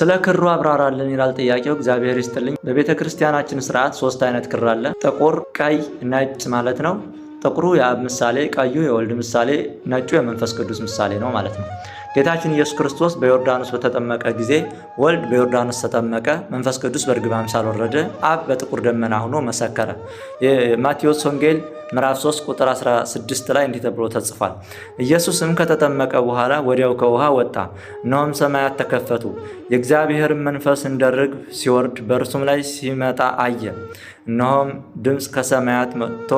ስለ ክሩ አብራራልን ይላል ጥያቄው። እግዚአብሔር ይስጥልኝ። በቤተ ክርስቲያናችን ስርዓት ሶስት አይነት ክር አለ። ጥቁር፣ ቀይ፣ ነጭ ማለት ነው። ጥቁሩ የአብ ምሳሌ፣ ቀዩ የወልድ ምሳሌ፣ ነጩ የመንፈስ ቅዱስ ምሳሌ ነው ማለት ነው። ጌታችን ኢየሱስ ክርስቶስ በዮርዳኖስ በተጠመቀ ጊዜ ወልድ በዮርዳኖስ ተጠመቀ፣ መንፈስ ቅዱስ በርግብ አምሳል ወረደ፣ አብ በጥቁር ደመና ሆኖ መሰከረ። የማቴዎስ ወንጌል ምዕራፍ 3 ቁጥር 16 ላይ እንዲህ ተብሎ ተጽፏል። ኢየሱስም ከተጠመቀ በኋላ ወዲያው ከውሃ ወጣ፣ እነሆም ሰማያት ተከፈቱ፣ የእግዚአብሔርን መንፈስ እንደ ርግብ ሲወርድ በእርሱም ላይ ሲመጣ አየ። እነሆም ድምፅ ከሰማያት መጥቶ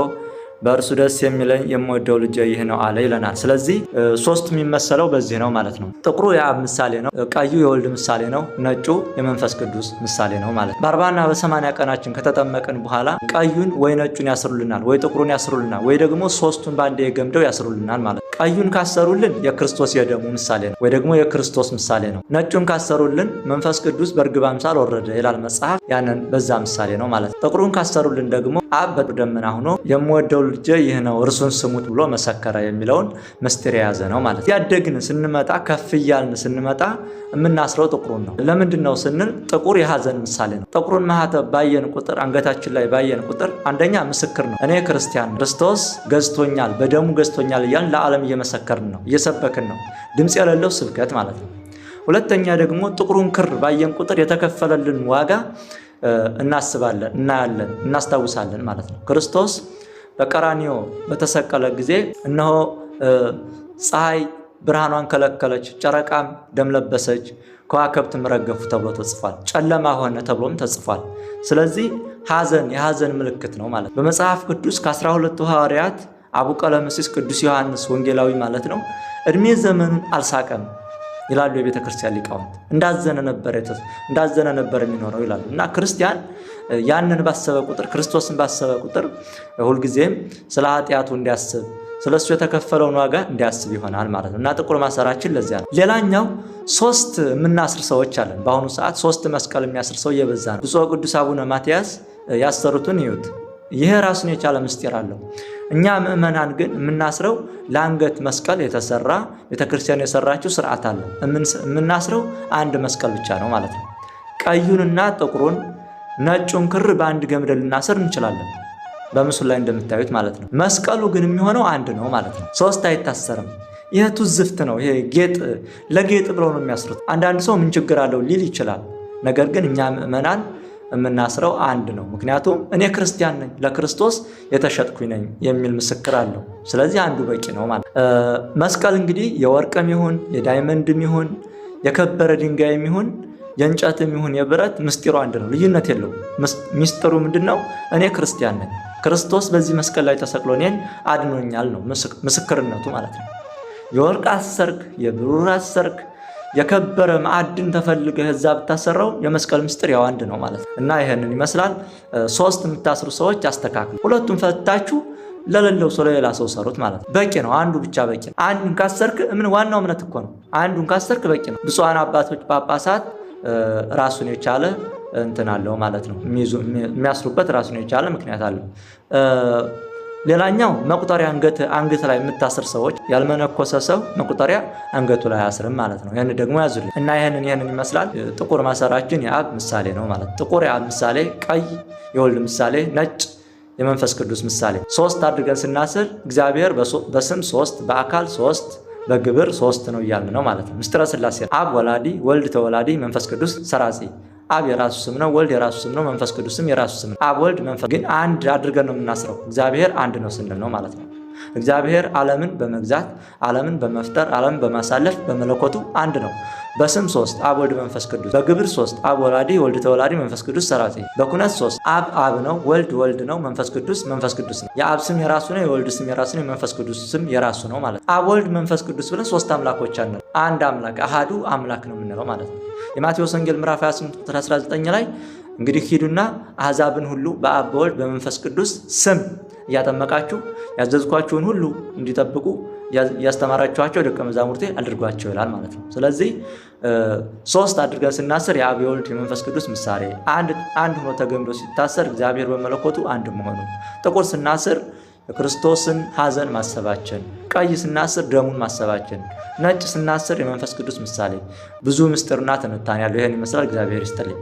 በእርሱ ደስ የሚለኝ የምወደው ልጄ ይህ ነው አለ ይለናል። ስለዚህ ሶስቱ የሚመሰለው በዚህ ነው ማለት ነው። ጥቁሩ የአብ ምሳሌ ነው፣ ቀዩ የወልድ ምሳሌ ነው፣ ነጩ የመንፈስ ቅዱስ ምሳሌ ነው ማለት ነው። በ40ና በ80 ቀናችን ከተጠመቅን በኋላ ቀዩን ወይ ነጩን ያስሩልናል፣ ወይ ጥቁሩን ያስሩልናል፣ ወይ ደግሞ ሶስቱን በአንድ የገምደው ያስሩልናል ማለት ነው። ቀዩን ካሰሩልን የክርስቶስ የደሙ ምሳሌ ነው፣ ወይ ደግሞ የክርስቶስ ምሳሌ ነው። ነጩን ካሰሩልን መንፈስ ቅዱስ በእርግብ አምሳል ወረደ ይላል መጽሐፍ። ያንን በዛ ምሳሌ ነው ማለት ነው። ጥቁሩን ካሰሩልን ደግሞ አብ በደመና ሆኖ የምወደው ልጄ ይህ ነው እርሱን ስሙት ብሎ መሰከረ የሚለውን ምስጢር የያዘ ነው ማለት ነው። ያደግን ስንመጣ ከፍ እያልን ስንመጣ የምናስረው ጥቁሩን ነው። ለምንድን ነው ስንል ጥቁር የሀዘን ምሳሌ ነው። ጥቁሩን ማህተብ ባየን ቁጥር፣ አንገታችን ላይ ባየን ቁጥር አንደኛ ምስክር ነው። እኔ ክርስቲያን፣ ክርስቶስ ገዝቶኛል፣ በደሙ ገዝቶኛል እያልን ለዓለም እየመሰከርን ነው፣ እየሰበክን ነው። ድምፅ የሌለው ስብከት ማለት ነው። ሁለተኛ ደግሞ ጥቁሩን ክር ባየን ቁጥር የተከፈለልን ዋጋ እናስባለን፣ እናያለን፣ እናስታውሳለን ማለት ነው። ክርስቶስ በቀራንዮ በተሰቀለ ጊዜ እነሆ ፀሐይ ብርሃኗን ከለከለች፣ ጨረቃም ደም ለበሰች፣ ከዋክብትም ረገፉ ተብሎ ተጽፏል። ጨለማ ሆነ ተብሎም ተጽፏል። ስለዚህ ሐዘን የሐዘን ምልክት ነው ማለት ነው። በመጽሐፍ ቅዱስ ከ12ቱ ሐዋርያት አቡቀለምሲስ ቅዱስ ዮሐንስ ወንጌላዊ ማለት ነው እድሜ ዘመኑን አልሳቀም ይላሉ የቤተ ክርስቲያን ሊቃውንት። እንዳዘነ ነበር የሚኖረው ይላሉ። እና ክርስቲያን ያንን ባሰበ ቁጥር፣ ክርስቶስን ባሰበ ቁጥር ሁልጊዜም ስለ ኃጢአቱ እንዲያስብ፣ ስለ እሱ የተከፈለውን ዋጋ እንዲያስብ ይሆናል ማለት ነው። እና ጥቁር ማሰራችን ለዚያ ነው። ሌላኛው ሶስት የምናስር ሰዎች አለን። በአሁኑ ሰዓት ሶስት መስቀል የሚያስር ሰው እየበዛ ነው። ብፁዕ ቅዱስ አቡነ ማትያስ ያሰሩትን ይዩት። ይህ ራሱን የቻለ ምስጢር አለው። እኛ ምእመናን ግን የምናስረው ለአንገት መስቀል የተሰራ ቤተክርስቲያን የሰራችው ስርዓት አለ። የምናስረው አንድ መስቀል ብቻ ነው ማለት ነው። ቀዩንና ጥቁሩን ነጩን ክር በአንድ ገምደ ልናስር እንችላለን፣ በምስሉ ላይ እንደምታዩት ማለት ነው። መስቀሉ ግን የሚሆነው አንድ ነው ማለት ነው። ሶስት አይታሰርም። ይህ ቱዝፍት ነው። ይሄ ጌጥ ለጌጥ ብለው ነው የሚያስሩት። አንዳንድ ሰው ምን ችግር አለው ሊል ይችላል። ነገር ግን እኛ ምእመናን የምናስረው አንድ ነው። ምክንያቱም እኔ ክርስቲያን ነኝ፣ ለክርስቶስ የተሸጥኩኝ ነኝ የሚል ምስክር አለው። ስለዚህ አንዱ በቂ ነው ማለት። መስቀል እንግዲህ የወርቅም ይሁን የ diamond ም ይሁን የከበረ ድንጋይም ይሁን የእንጨትም ይሁን የብረት ምስጢሩ አንድ ነው፣ ልዩነት የለውም። ሚስጥሩ ምንድን ነው? እኔ ክርስቲያን ነኝ፣ ክርስቶስ በዚህ መስቀል ላይ ተሰቅሎ እኔን አድኖኛል ነው ምስክርነቱ ማለት ነው። የወርቅ አሰርክ፣ የብሩር አሰርክ፣ የከበረ ማዕድን ተፈልገህ እዛ ብታሰራው የመስቀል ምስጢር ያው አንድ ነው ማለት ነው። እና ይህንን ይመስላል። ሶስት የምታስሩ ሰዎች አስተካክሉ። ሁለቱን ፈታችሁ ለሌለው ሰው ለሌላ ሰው ሰሩት ማለት ነው። በቂ ነው። አንዱ ብቻ በቂ ነው። አንዱን ካሰርክ ምን ዋናው እምነት እኮ ነው። አንዱን ካሰርክ በቂ ነው። ብፁዓን አባቶች ጳጳሳት ራሱን የቻለ እንትን አለው ማለት ነው። የሚያስሩበት ራሱን የቻለ ምክንያት አለው። ሌላኛው መቁጠሪያ አንገት ላይ የምታስር ሰዎች፣ ያልመነኮሰ ሰው መቁጠሪያ አንገቱ ላይ አያስርም ማለት ነው። ይህን ደግሞ ያዙልኝ እና ይህንን ይመስላል። ጥቁር ማሰራችን የአብ ምሳሌ ነው ማለት ነው። ጥቁር የአብ ምሳሌ፣ ቀይ የወልድ ምሳሌ፣ ነጭ የመንፈስ ቅዱስ ምሳሌ። ሶስት አድርገን ስናስር እግዚአብሔር በስም ሶስት፣ በአካል ሶስት፣ በግብር ሶስት ነው እያልን ነው ማለት ነው። ምስጢረ ሥላሴ አብ ወላዲ፣ ወልድ ተወላዲ፣ መንፈስ ቅዱስ ሰራጺ። አብ የራሱ ስም ነው፣ ወልድ የራሱ ስም ነው፣ መንፈስ ቅዱስም የራሱ ስም ነው። አብ ወልድ መንፈስ ግን አንድ አድርገን ነው የምናስረው። እግዚአብሔር አንድ ነው ስንል ነው ማለት ነው። እግዚአብሔር ዓለምን በመግዛት፣ ዓለምን በመፍጠር፣ ዓለምን በማሳለፍ በመለኮቱ አንድ ነው። በስም ሶስት አብ ወልድ መንፈስ ቅዱስ፣ በግብር ሶስት አብ ወላዲ፣ ወልድ ተወላዲ፣ መንፈስ ቅዱስ ሰራጺ። በኩነት ሶስት አብ አብ ነው፣ ወልድ ወልድ ነው፣ መንፈስ ቅዱስ መንፈስ ቅዱስ ነው። የአብ ስም የራሱ ነው፣ የወልድ ስም የራሱ ነው፣ የመንፈስ ቅዱስ ስም የራሱ ነው ማለት ነው። አብ ወልድ መንፈስ ቅዱስ ብለን ሶስት አምላኮች አንል፣ አንድ አምላክ አሃዱ አምላክ ነው የምንለው ማለት ነው። የማቴዎስ ወንጌል ምዕራፍ 28 ቁጥር 19 ላይ እንግዲህ ሂዱና አሕዛብን ሁሉ በአብ በወልድ በመንፈስ ቅዱስ ስም እያጠመቃችሁ ያዘዝኳችሁን ሁሉ እንዲጠብቁ እያስተማራችኋቸው ደቀ መዛሙርቴ አድርጓቸው ይላል ማለት ነው። ስለዚህ ሶስት አድርገን ስናስር የአብ የወልድ የመንፈስ ቅዱስ ምሳሌ፣ አንድ ሆኖ ተገምዶ ሲታሰር እግዚአብሔር በመለኮቱ አንድ መሆኑ፣ ጥቁር ስናስር የክርስቶስን ሐዘን ማሰባችን፣ ቀይ ስናስር ደሙን ማሰባችን፣ ነጭ ስናስር የመንፈስ ቅዱስ ምሳሌ፣ ብዙ ምስጢርና ትንታኔ ያለው ይህን ይመስላል። እግዚአብሔር ይስጥልኝ።